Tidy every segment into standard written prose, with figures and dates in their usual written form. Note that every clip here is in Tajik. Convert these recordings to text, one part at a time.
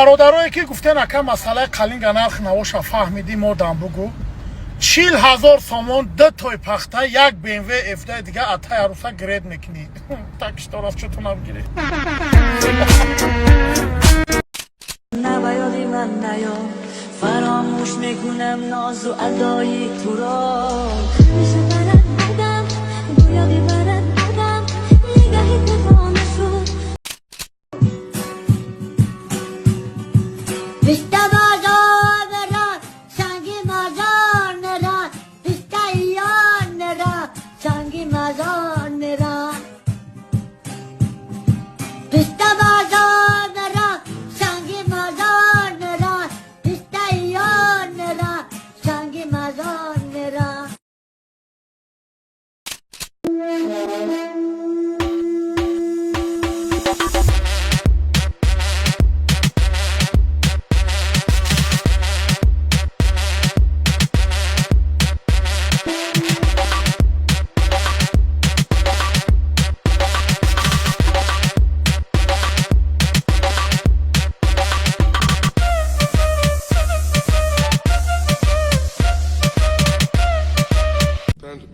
Бародарое ки гуфтен ака масъалаи қалинга нарх навоша фаҳмидӣ, модам бугӯ. 40 000 сомон ду той пахта, як БМВ F дига атай аруса гред мекунӣ. Так что расчётунам гиред. На ба ёди ман наё, фаромӯш мекунам нозу адои туро. ҳамеша барат будам, гӯё бибарат будам, нигаҳи ту шуд. Пишта бозор мерад, санги мазор мерад, пишта ёр мерад, санги мазор мерад. Пишта бозор мерад, санги мазор мерад, пишта ёр мерад, санги мазор мерад.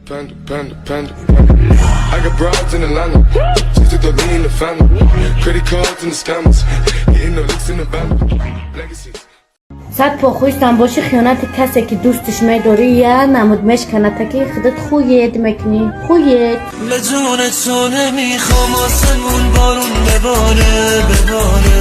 Panda, panda, panda, panda. I got broads in Atlanta. Just took the lean in the family. Credit cards and the scammers. Hitting the licks in the van. Legacies. Сад похуистам боши, хиёнати касе ки дӯстиш медорӣ, я намуд мешканата, ки худат хуед мекунӣ, хуед. به جون تو نمیخوام آسمون بارون بباره بباره.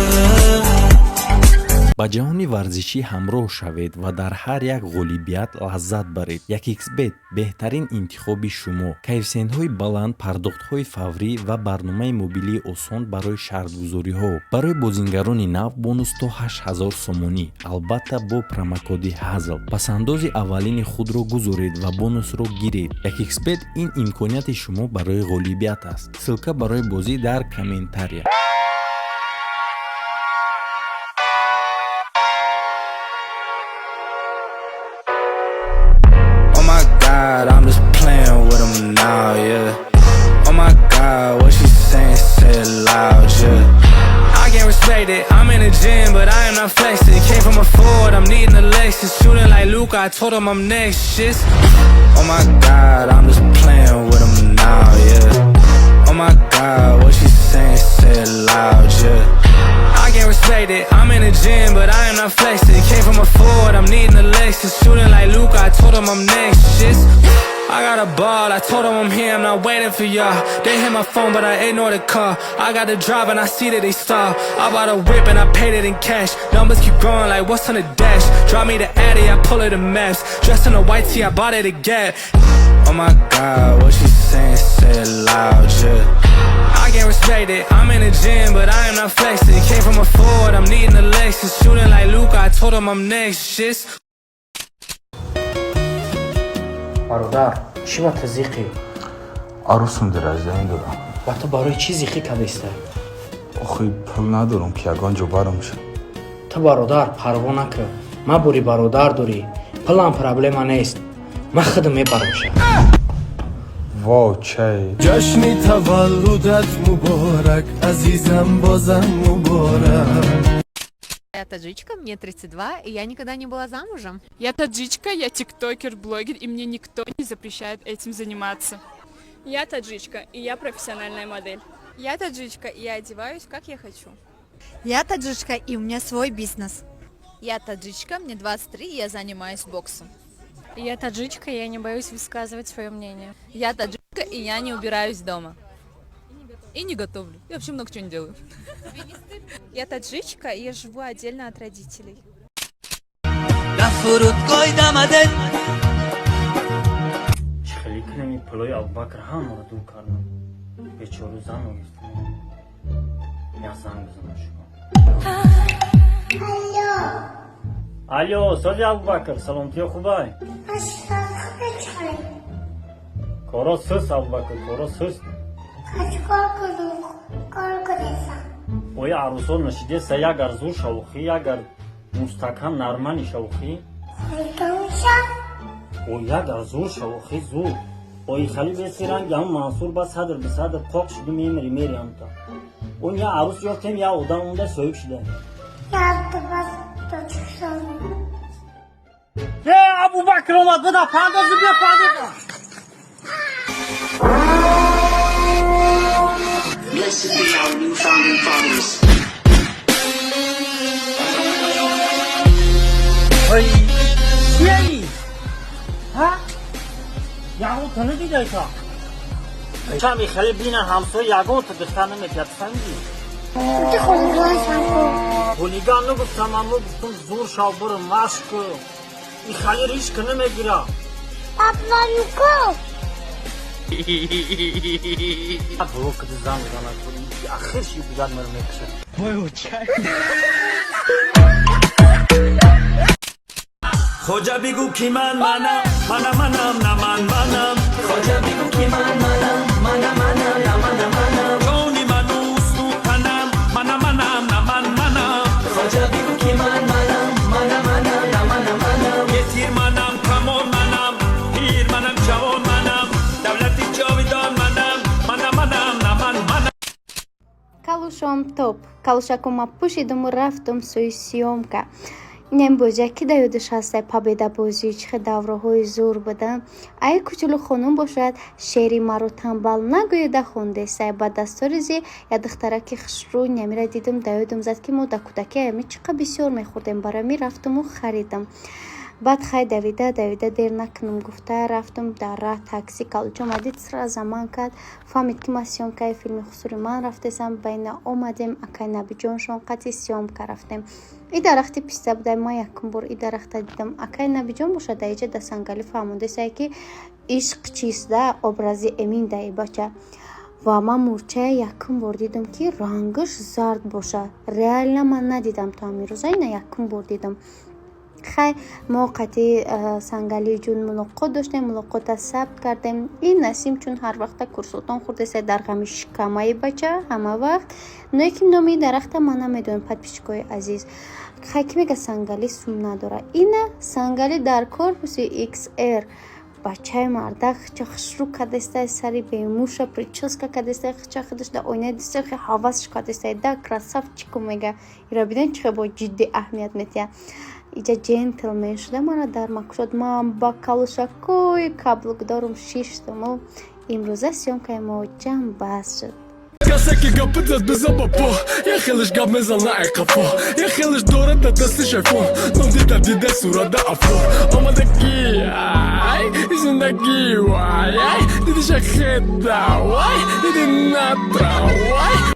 Ба ҷаҳони варзишӣ ҳамроҳ шавед ва дар ҳар як ғолибият лаззат баред. 1xBet беҳтарин интихоби шумо: коэффисиентҳои баланд, пардохтҳои фаврӣ ва барномаи мобилии осон барои шартгузориҳо. Барои бозингарони нав бонус то 8000 сомонӣ, албатта бо промокоди ҳазл. Пасандози аввалини худро гузоред ва бонусро гиред. 1xBet ин имконияти шумо барои ғолибият аст. Ссылка барои бозӣ дар комментария. Oh my God, I'm just playing with him now, yeah. Oh my God, what she saying, say it loud, yeah. I can't respect it. I'm in the gym, but I am not flexing. Came from a Ford, I'm needing a Lexus. Shooting like Luka, I told him I'm next. Shit. Oh my God, I'm just playing with him now, yeah. Oh my God, what she saying, say it loud, yeah. I can't respect it. I'm in the gym, but I am not flexing. Came from a Ford, I'm needing a Lexus. Shooting like Luka, I told him I'm next. Shit. I got a ball, I told him I'm here, I'm not waiting for y'all. They hit my phone, but I ignore the call. I got the drive and I see that they stop. I bought a whip and I paid it in cash. Numbers keep growing like what's on the dash. Drop me the Addy, I pull it the maps. Dressed in a white tee, I bought it a Gap. Oh my God, what she saying, say it loud, yeah. I can't respect it. I'm in the gym, but I am not flexing. Came from a Ford, I'm needing a Lexus. Shooting like Luka, I told him I'm next. Shit. Бародар, чӣ ба ту зиқӣ? Арӯсум дирождани дорам. Ба ту барои чӣ зиқӣ кадиста? Охи, пул надорам, ки ягон ҷо барам ша. Ту, бародар, парво накӣ, ман бори бародар дорӣ, пулам проблема нест, ман худам мебаромша. Во чай. Ҷашни таваллудат муборак, азизам, бозам муборак. Я таджичка, мне 32, и я никогда не была замужем. Я таджичка, я тиктокер, блогер, и мне никто не запрещает этим заниматься. Я таджичка, и я профессиональная модель. Я таджичка, и я одеваюсь, как я хочу. Я таджичка, и у меня свой бизнес. Я таджичка, мне 23, и я занимаюсь боксом. Я таджичка, и я не боюсь высказывать свое мнение. Я таджичка, и я не убираюсь дома. И не готовлю. Я вообще много чего не делаю. Я таджичка, и я живу отдельно от родителей. На фурудгоҳи дамадет. Чӣ хеле кунем, ин пулои Абубакр ҳамаро дур кардам, бечору зан гирифтам. Як занг бизанам шумо. Алло, сози, Абубакр, саломатиё хубай? Коро сус, Абубакр, коро сус. Оя, арӯсо нашидеса, ягар зур шавухӣ, ягар мустакам нармани шавухӣ, о ягар зур шавухӣ, зур ои хали беси ранги ҳам Мансур ба садр бисадр қоқ шуду мемири, мери ҳамта он я арӯс ёфтем, я одам онда соҳиб шуда. Ялтимос, Тоҷикистон. Э, Абубакр омад, буда пандозу, биё пандозу. Blessed be our new founding fathers. Чияи? Ҳа? Ягон та надидай та? Чами хеле бина, ҳамсоя ягон та духтар наметиҳад, фаҳмидӣ? Ти хулиган шанку. Хулиган нагуфтам, аммо гуфтам, зур шав, буро машқ ку. И хали ришка намегира. Обманку. Блокади зан зана, ахир ши бигар маро мекушад. Хоҷа, бигӯ, ки ман манам, мана манам, на ман манам. Хоҷа, бигӯ, ки ман манам, мана манам, на мана манам. Ҷони ману сутанам, мана манам, на ман манам. Хоҷа, бигӯ, ки ман манам, мана манам, на мана манам. Етир манам, камон манам, пир манам, ҷавон манам, давлати ҷовидон манам, мана манам, на ман манам. Калушом топ, калушакума пӯшидуму рафтум сӯи съёмка. Инам бозия ки да ёдаш ҳастай, Победа бозӣ, чӣ хел давраҳои зур буданд. Ай кучулу хонум бошад, шеъри «Маро тамбал нагӯеда» хондесай ба дастори зи як духтараки хушрӯй. Намира дидум, да ёдум зад, ки мо дар кӯдакӣ ами чӣ қадр бисёр мехӯрдем. Барои ҳамин рафтуму харидам. Баъд хай, давида давида, дер накунам гуфта, рафтум. Дар раҳ такси калучома дид, сразу ман кард, фаҳмид, ки ман съёмкаи филми «Хусури ман» рафтесам. Байна омадем, акай Набиҷоншон қати съёмка рафтем. И дарахти писта буда, ман якум бор и дарахта дидам. Акай Набиҷон бошад, дар иҷа да Сангалӣ фаҳмондесай, ки ишқ чист, да образи Эмин да и бача. Ва ман мурчая якум бор дидам, ки рангаш зард бошад. Реально ман надидам то ҳамин рӯза, ина якум бор дидам. Хай, мо қати Сангалиҷун мулоқот доштем, мулоқота сабт кардем. Ин Насим чун ҳар вақта курсотон хӯрдеса, дар ғами шикамаи бача ҳама вақт. Ное ки номи дарахта ман намедонам, подписчикои азиз. Хай, ки мега, Сангалӣ сум надора, ина Сангалӣ дар корпуси XR. Бачаи мардак хича хушрӯ кардестай, сари бемуша прическа кардестай, хича худаш дар оинаи диста хе ҳавасш кардестай да, красавчику мега. Ира биден, чӣ бо ҷиддӣ аҳамият метиҳад. Иҷа джентлмен шуда, мара дар макушод. Ман ба калушакои каблукдорум шиштуму имрӯза съёмкаи мо ҷамъбаст шуд. Касе ки гапи зад, биза ба по. Як хелеш гап мезана ай қафо, як хелеш дорад дар дастиш айфон. Ном дида дида сурада афор омадагӣ, ай зиндагӣ, вай, ай дидиша хеда, вай диди натра, вай.